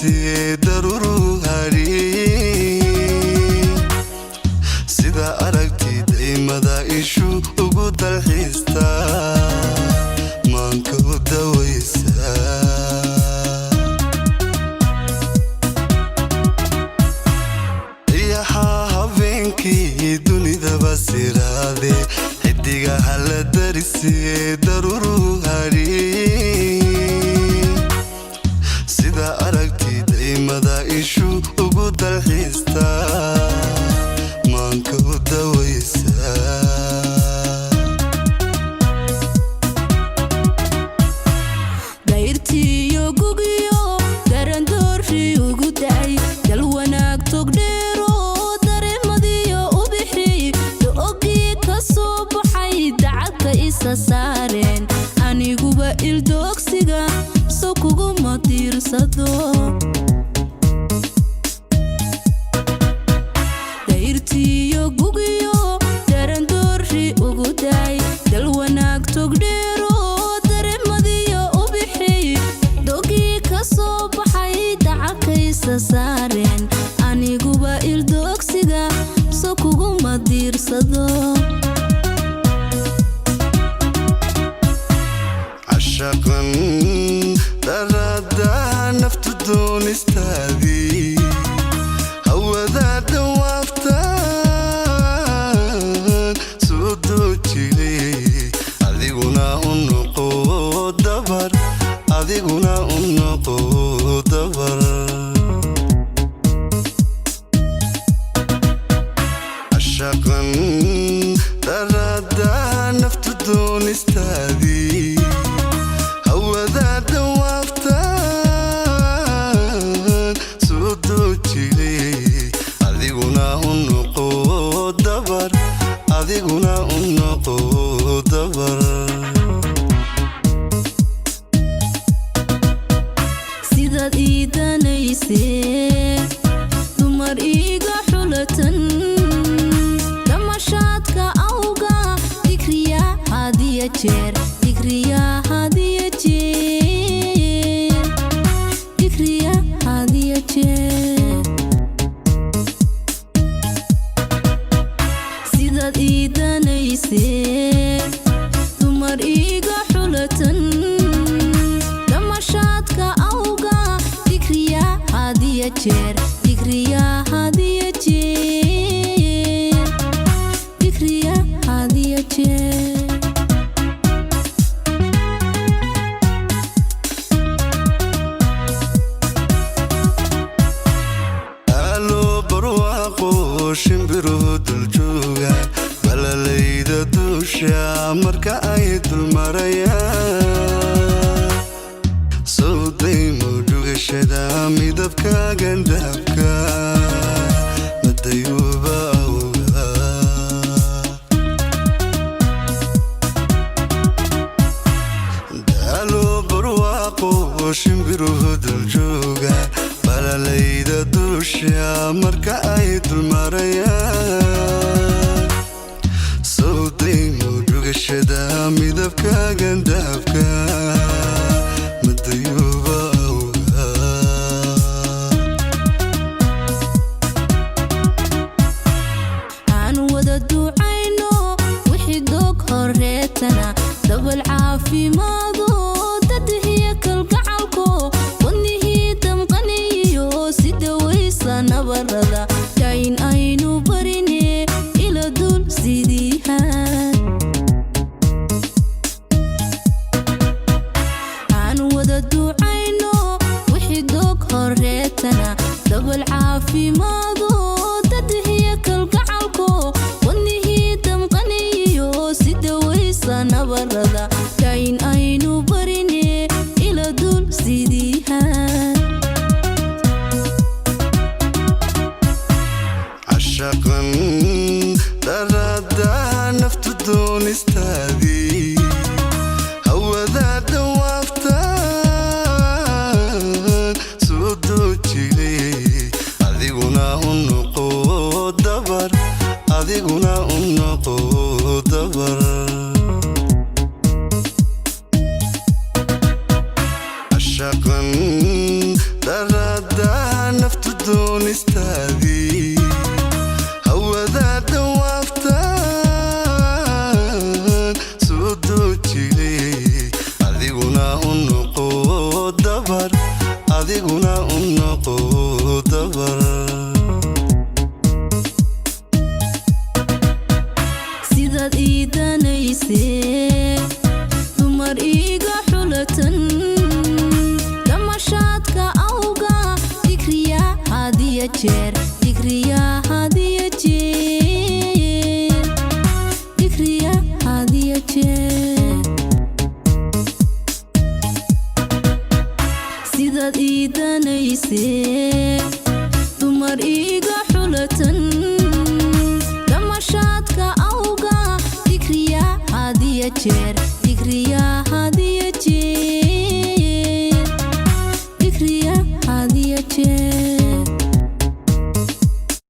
darisee daruuru hadhi, sida aragti daymada ishu ugu dalxiista, maanka u dawaysa. Dayaxaa habeenkii dunidaba siraade, xidigaha la darisee daruuru hadhi, sida aragti daymada ishu ugu dalxiista, maanka u dawaysa. Dayrtiiyo gugiyo darandoorri ugu da'ay, dal wanaag togdheero dareemadiyo ubixi, do-ogii ka soo baxay dacadka isa saareen, aniguba ildoogsiga so kuguma diirsado. Dayrtiiyo gugiyo darandoorri ugu daay, dal wanaag togdheero dareemadiyo ubixi, dogii ka soo baxay dacakaysa saareen, aniguba ildoogsiga so kuguma diirsado. Cashaqan daraaddaa naftu doonistaadii, hawadaa dhawaaftaan soo doojilay, adiguna u noqo dabar, adiguna u noqo dabar. Cashaqan daraaddaa naftu doonistaadii, hawadaa dhawaaftaan soo doojilay, adiguna u noqo dabar, adiguna u noqo dabar. Sidaad ii danaysee dumar iiga xulatan, damashaadka awga digriya hadiya jeer, digriya hadiya jeer, digriya hadiya jeer. Sidaad ii danaysee dumar iiga xulatan, damashaadka awga digriya hadiya jeer, digriya hadiya jeer, digriya hadiya jeer. Alo barwaaqo shimbiruhu duljooga, balalayda duusha marka ay dulmarayaan, soo daymo dhugashada midabka gandhaabka madayuuba awga. Daalo barwaaqo shimbiruhu duljooga, balalayda duusha marka ay dulmarayaan, soo daymo dhugashada midabka gandhaabka madayuuba awga. Aan wada ducayno wixii doog horeetana, dabal caafimaado dadihiyo kalgacalko, wadnihii damqaniyo si dawaysa nabarada, dayn aynu barine ila dul sidiihaan. Aan wada ducayno wixii doog horeetana, dabal caafimaado dadihiyo kalgacalko, wadnihii damqaniyo si dawaysa nabarada, dayn aynu barine ila dul sidiihaan. Cashaqan daraaddaa naftu doonistaadii, hawadaa dhawaaftaan soo doojilay, adiguna u noqo dabar, adiguna u noqo dabar. Cashaqan Noqo dabar. Sidaad ii danaysee dumar iiga xulatan, damashaadka awga digriya hadiya jeer, digriya hadiya jeer, digriya hadiya jeer. Sidaad ii danaysee dumar iiga xulatan, damashaadka awga digriya hadiya jeer, digriya.